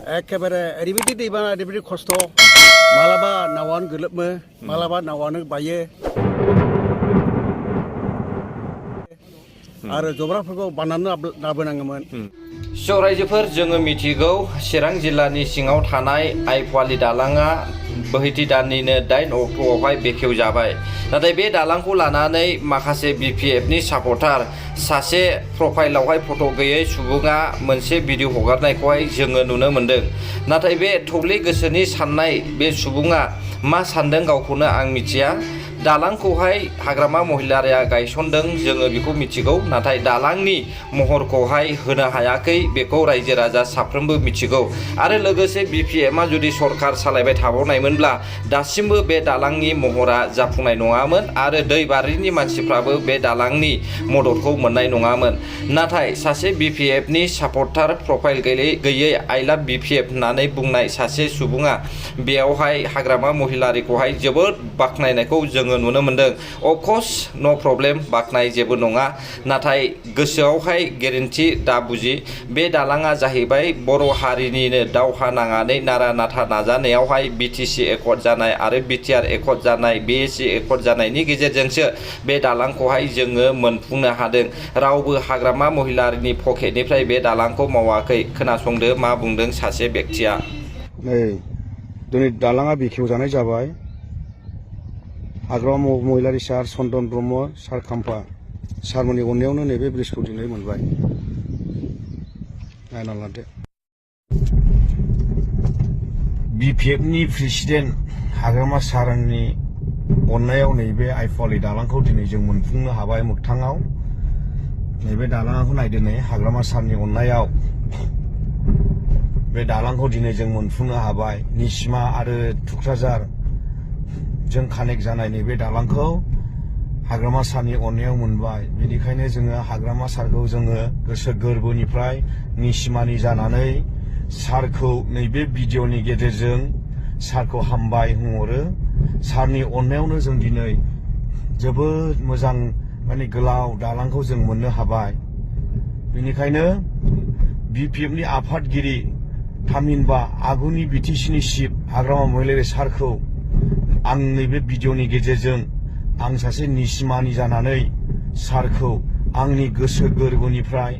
एखेबारे ओरैबायदि दैबाना ओरैबायदि खस्थ' मालाबा नावानो गोलोमो मालाबा नावानो बायो आरो जब्राफोरखौ बाननानै लाबोनाङोमोन। रायजोफोर जोङो मिथिगौ चिरां जिल्लानि सिङाव थानाय आइ पवालि दालाङा बोहैथि दाननिनो 8 अक्ट'आवहाय बेखेवजाबाय। नाथाय बे दालांखौ लानानै माखासे BPFनि सापर्टार सासे प्रफाइलावहाय फट' गैयै सुबुङा मोनसे भिडिअ हगारनायखौहाय जोङो नुनो मोन्दों। नाथाय बे थौले गोसोनि साननाय बे सुबुङा मा सानदों गावखौनो आं मिथिया। दालांखौहाय हाग्रामा महिलारिया गायसनदों जोङो बेखौ मिथिगौ, नाथाय दालांनि महरखौहाय होनो हायाखै बेखौ रायजो राजा साफ्रोमबो मिथिगौ। आरो लोगोसे BPFआ जुदि सरखार सालायबाय थाबावनायमोनब्ला दासिमबो बे दालांनि महरा जाफुंनाय नङामोन आरो दैबारिनि मानसिफ्राबो बे दालांनि मददखौ मोननाय नङामोन। नाथाय सासे BPFनि सापर्टार प्रफाइल गैयै आइ लाभ BPF होननानै बुंनाय सासे सुबुङा बेयावहाय हाग्रामा महिलारिखौहाय जोबोद बाख्नायनायखौ जोङो नुनो मोन्दों। अफकर्स न' प्रब्लेम, बाख्नाय जेबो नङा, नाथाय गोसोआवहाय गेरेन्थि दा बुजि। बे दालाङा जाहैबाय बर' हारिनिनो दावहा नांनानै नारा नाथा नाजानायावहाय BTC एकर्ड जानाय आरो BTR एकर्ड जानाय BSC एकर्ड जानायनि गेजेरजोंसो बे दालांखौहाय जोङो मोनफुंनो हादों। रावबो हाग्रामा महिलारिनि पकेटनिफ्राय बे दालांखौ मावाखै। खोनासंदो मा बुंदों सासे बेक्तिया। नै दिनै दालाङा बेखेवजानाय जाबाय। हाग्रामा महिलारि सार चन्दन ब्रह्म सार खाम्फा सारमोननि अननायावनो नैबे ब्रिजखौ दिनै मोनबाय। नायना लादो। BPFनि प्रेसिडेन्ट हाग्रामा सारनि अननायाव नैबे आइ पवालि दालांखौ दिनै जों मोनफुंनो हाबाय मोगथाङाव। नैबे दालांखौ नायदो, नै हाग्रामा सारनि अननायाव बे दालांखौ दिनै जों मोनफुंनो हाबाय। निसिमा आरो थुक्राझार जों कानेक्ट जानाय नैबे दालांखौ हाग्रामा सारनि अननायाव मोनबाय। बेनिखायनो जोङो हाग्रामा सारखौ जोङो गोसो गोरबोनिफ्राय निसिमानि जानानै सारखौ नैबे भिडिअनि गेजेरजों सारखौ हामबाय होनहरो। सारनि अननायावनो जों दिनै जोबोद मोजां माने गोलाव दालांखौ जों मोननो हाबाय। बेनिखायनो BPFनि आफादगिरि थामहिनबा आगुनि BTCनि चिफ हाग्रामा महिलारि सारखौ आं नैबे भिडिअनि गेजेरजों आं सासे निसिमानि जानानै सारखौ आंनि गोसो गोरबोनिफ्राय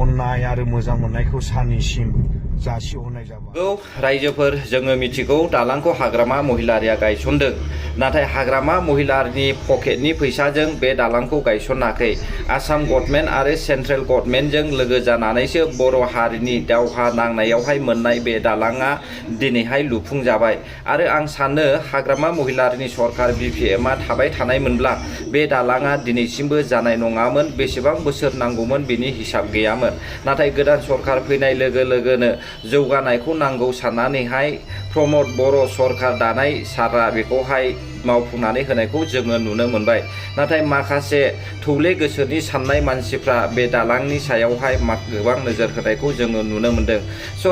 अननाय आरो मोजां मोननायखौ सारनिसिम जासिहरनाय जाबाय। रायजोफोर जोङो मिथिगौ दालांखौ हाग्रामा महिलारिया गायसनदों, नाथाय हाग्रामा महिलारिनि पकेटनि फैसाजों बे दालांखौ गायसनाखै। आसाम गभर्नमेन्ट आरो सेन्ट्रेल गभर्नमेन्टजों लोगो जानानैसो बर' हारिनि दावहा नांनायावहाय मोननाय बे दालाङा दिनैहाय लुफुंजाबाय। आरो आं सानो हाग्रामा महिलारिनि सरकार BPFआ थाबाय थानायमोनब्ला बे दालाङा दिनैसिमबो जानाय नङामोन। बेसेबां बोसोर नांगौमोन बेनि हिसाब गैयामोन। नाथाय गोदान सरकार फैनाय लोगो लोगोनो जौगानायखौ नांगौ साननानैहाय प्रमद बर' सरकार दानाय सारा बेखौहाय मावफुंनानै होनायखौ जोङो नुनो मोनबाय। नाथाय माखासे थौले गोसोनि साननाय मानसिफ्रा बे दालांनि सायावहाय गोबां नोजोर होनायखौ जोङो नुनो मोन्दों।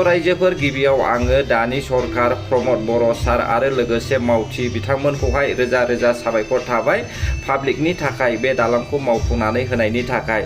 रायजोफोर गिबियाव आङो दानि सरकार प्रमद बर' सार आरो लोगोसे मावथि बिथांमोनखौहाय रोजा रोजा साबायखर थाबाय पाब्लिकनि थाखाय बे दालांखौ मावफुंनानै होनायनि थाखाय।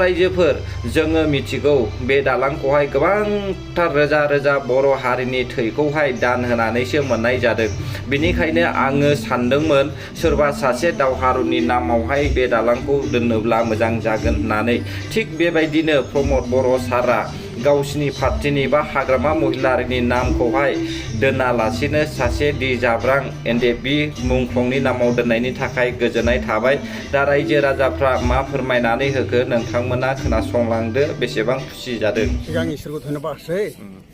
रायजोफोर जोङो मिथिगौ बे दालांखौहाय गोबांथार रोजा रोजा बर' हारिनि थैखौहाय दान होनानैसो मोननाय जादों। बेनिखायनो आङो सानदोंमोन सोरबा सासे दावहारुनि नामावहाय बे दालांखौ दोनोब्ला मोजां जागोन होननानै। थिग बेबायदिनो प्रमद बर' सारा गावसिनि पार्टिनि बा हाग्रामा महिलारिनि नामखौहाय दोनालासिनो सासे दि जाब्रां NDFB मुंख्लंनि नामाव दोननायनि थाखाय गोजोननाय थाबाय। दा रायजो राजाफ्रा मा फोरमायनानै होखो नोंथांमोना खोनासंलांदो बेसेबां खुसि जादों। सिगां इसोरखौ धन्यबाद होसै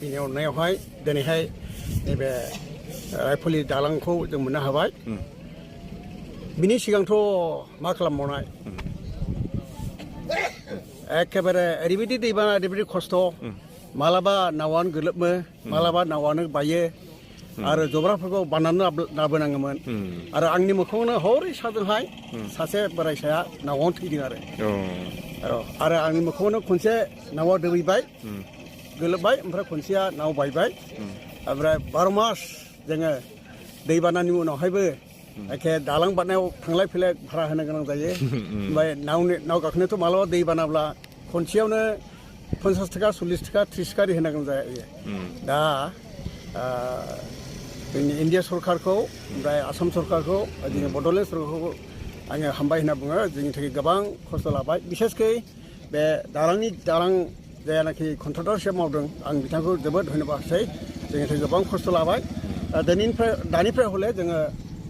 बिनि अननायावहाय दिनैहाय नैबे आइ पवालि दालांखौ जों मोननो हाबाय। बिनि सिगांथ' मा खालामबावनाय, एखेबारे ओरैबायदि दैबाना ओरैबायदि खस्थ' मालाबा नावानो गोलोमो मालाबा नावानो बायो आरो जब्राफोरखौ बाननानै लाबोनाङोमोन। आरो आंनि मोखाङावनो हरै साजोंहाय सासे बोराइसाया नावावनो थैदों आरो आंनि मोखाङावनो खनसे नावा दोबैबाय गोलोबबाय, ओमफ्राय खनसेया नाव बायबाय। ओमफ्राय 12 मास जोङो दैबानानि उनावहायबो एखे दालां बारनायाव थांलाय फैलाय भारा होनो गोनां जायो। ओमफ्राय नाव गाखोनोथ' मालाबा दै बानाब्ला खनसेयावनो 50 थाखा 40 थाखा 30 थाखा होनांगौ जायो दा जोंनि इन्डिया सरकारखौ ओमफ्राय आसाम सरकारखौ जोंनि बड'लेण्ड सरकारखौ आङो हामबाय होनना बुङो जोंनि थाखाय गोबां खस्थ' लाबाय बिसेसकै बे दालां जायानाखि कन्ट्रेक्टरशिप मावदों आं बिथांखौ जोबोद धन्यबाद होसै जोंनि थाखाय गोबां खस्थ' लाबाय दानिफ्राय हले जोङो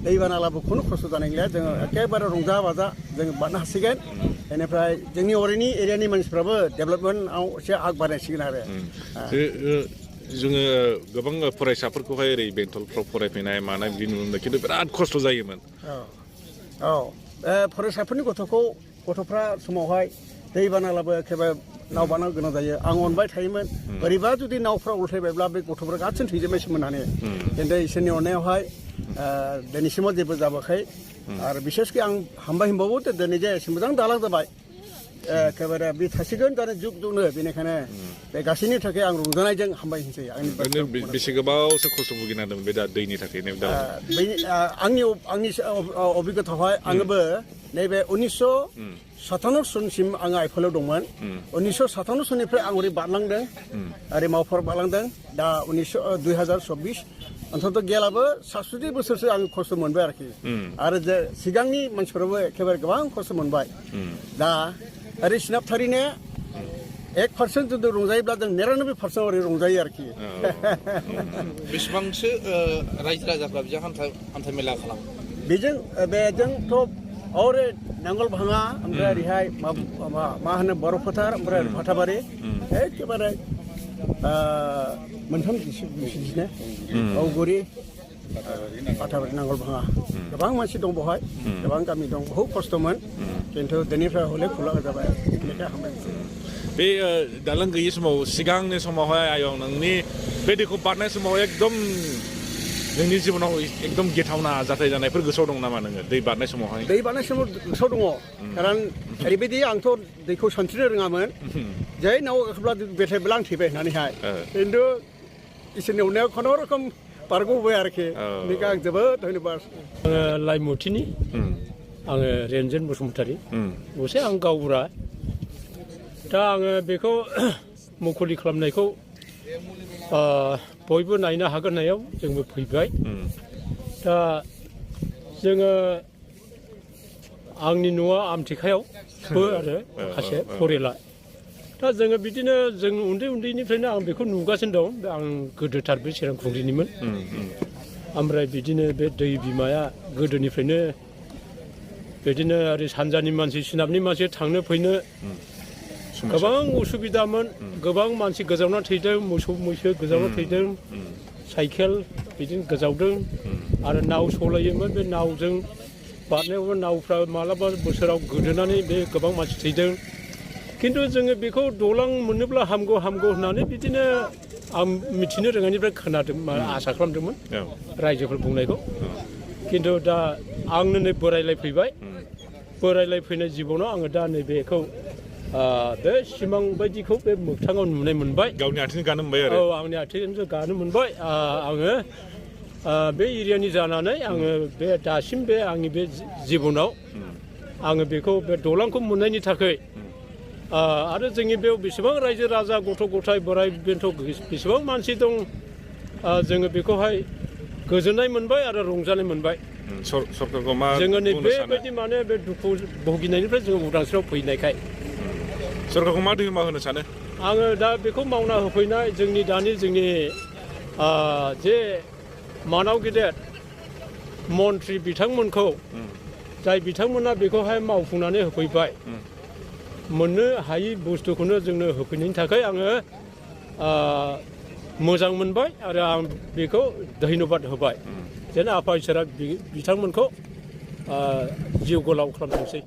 दैबानालाबो खुनु खस्थ' जानाय गैया जोङो एखेबारे रंजा बाजा जोङो बारनो हासिगोन बेनिफ्राय जोंनि ओरैनि एरियानि मानसिफ्राबो डेभेलपमेन्टआव एसे आग बारायसिगोन आरो जोङो गोबां फरायसाफोरखौहाय ओरै बेंटलफ्राव फरायफैनाय मानाय बिदि नुनो मोनो खिन्थु बिराद खस्थ' जायोमोन फरायसाफोरनि गथ'फ्रा समावहाय दैबानालाबो एखेबारे नाव बारनो गोनां जायो आं अनबाय थायोमोन बोरैबा जुदि नावफ्रा उल्थायबायब्ला बे गथ'फ्रा गासिनो थैजोबनायसोमोन होननानै खिन्थु इसोरनि अननायावहाय दिनैसिमाव जेबो जाबाखै आरो बिसेसकै आं हामबाय होनबावो दिनै जे एसे मोजां दालां जाबाय एखेबारे बे थासिगोन दानि जुगनो बेनिखायनो बे गासैनि थाखाय आं रंजानायजों हामबाय होनसै बेसे गोबावसो खस्थ' भुगिनांदोंमोन बे दैनि थाखायनो आंनि अभिगथायावहाय आङोबो नैबे 1957 सनसिम आङो आइफेलाव दंमोन 1957 सननिफ्राय आं ओरै बारलांदों ओरै मावफोर बारलांदों दा 2024 अन्तत गेलाबो 67 बोसोरसो आं खस्थ' मोनबाय आरोखि आरो जे सिगांनि मानसिफोराबो एखेबारे गोबां खस्थ' मोनबाय दा ओरै सिनाबथारिनो 1% जुदि रंजायोब्ला जों 99% ओरै रंजायो आरोखि बेसेबांसो रायजो राजाफ्रा बेजों हान्था मेला खालामो बेजोंथ' ओरै नांगोल भाङा ओमफ्राय ओरैहाय मा होनो बर' फोथार ओमफ्राय फाथाबारि एखेबारे मोनथाम डिस्ट्रिक्टना औगुरि फाथाबारि नांगोल भाङा गोबां मानसि दं बेवहाय गोबां गामि दं बहुद खस्थ'मोन खिन्थु दिनैफ्राय हले खुला जाबाय बे दालां गैयि समाव सिगांनि समावहाय आयं नोंनि बे दैखौ बारनाय समाव एकदम नोंनि जिबनाव एकदम गिथावना जाथाय जानायफोर गोसोआव दं नामा नोङो दै बारनाय समावहाय दै बारनाय समाव गोसोआव दङ खारन ओरैबायदि आंथ' दैखौ सानस्रिनो रोङामोन जै नाव गाखोब्ला बेथायब्ला आं थैबाय होननानैहाय खिन्थु इसोरनि अननायाव खुनुरखम बारग'बोबाय आरोखि बेखौ आं जोबोद धन्यबाद आङो लाइमुथिनि आङो रेनजेन बसुमतारी असे आं गावबुरा दा आङो बेखौ मुखुलि खालामनायखौ बयबो नायनो हागोन होननायाव जोंबो फैबाय दा जोङो आंनि न'आ आमथेखायावबो आरो माखासे फरेला दा जोङो बिदिनो जों उन्दैनिफ्रायनो आं बेखौ नुगासिनो दं आं गोदोथार बे चिरांखुंग्रिनिमोन ओमफ्राय बिदिनो बे दै बिमाया गोदोनिफ्रायनो बिदिनो ओरै सानजानि मानसि सोनाबनि मानसि थांनो फैनो गोबां उसुबिदामोन गोबां मानसि गोजावना थैदों मोसौ मैसो गोजावना थैदों साइकेल बिदिनो गोजावदों आरो नाव सलायोमोन बे नावजों बारनायावबो नावफ्रा मालाबा बोसोराव गोदोनानै बे गोबां मानसि थैदों खिन्थु जोङो बेखौ दलां मोनोब्ला हामगौ होननानै बिदिनो आं मिथिनो रोङैनिफ्राय खोनादों आसा खालामदोंमोन रायजोफोर बुंनायखौ खिन्थु दा आंनो नै बोरायलायफैनाय जिबनाव आङो दा नैबेखौ बे सिमां बायदिखौ बे मोगथाङाव नुनाय मोनबाय गावनि आथिंजों गानो मोनबाय आरो आंनि आथिंजों गानो मोनबाय आङो बे एरियानि जानानै आङो बे दासिम बे आंनि बे जिबनाव आङो बेखौ बे दलांखौ मोननायनि थाखाय आरो जोंनि बेयाव बेसेबां रायजो राजा गथ' गथाय बोराय बेन्थ' बेसेबां मानसि दं जोङो बेखौहाय गोजोननाय मोनबाय आरो रंजानाय मोनबाय सरकारखौ मा जोङो नै बेबायदि माने बे दुखु भुगिनायनिफ्राय जोङो उदांस्रियाव फैनायखाय सरकारखौ मा दैमा होनो सानो आङो दा बेखौ मावना होफैनाय जोंनि जे मानाव गेदेर मन्त्रि बिथांमोनखौ जाय बिथांमोना बेखौहाय मावफुंनानै होफैबाय मोननो हायि बुस्थुखौनो जोंनो होफैनायनि थाखाय आङो मोजां मोनबाय आरो आं बेखौ धन्यबाद होबाय जेन आफा इसोरा बिथांमोनखौ जिउ गोलाव खालामथोंसै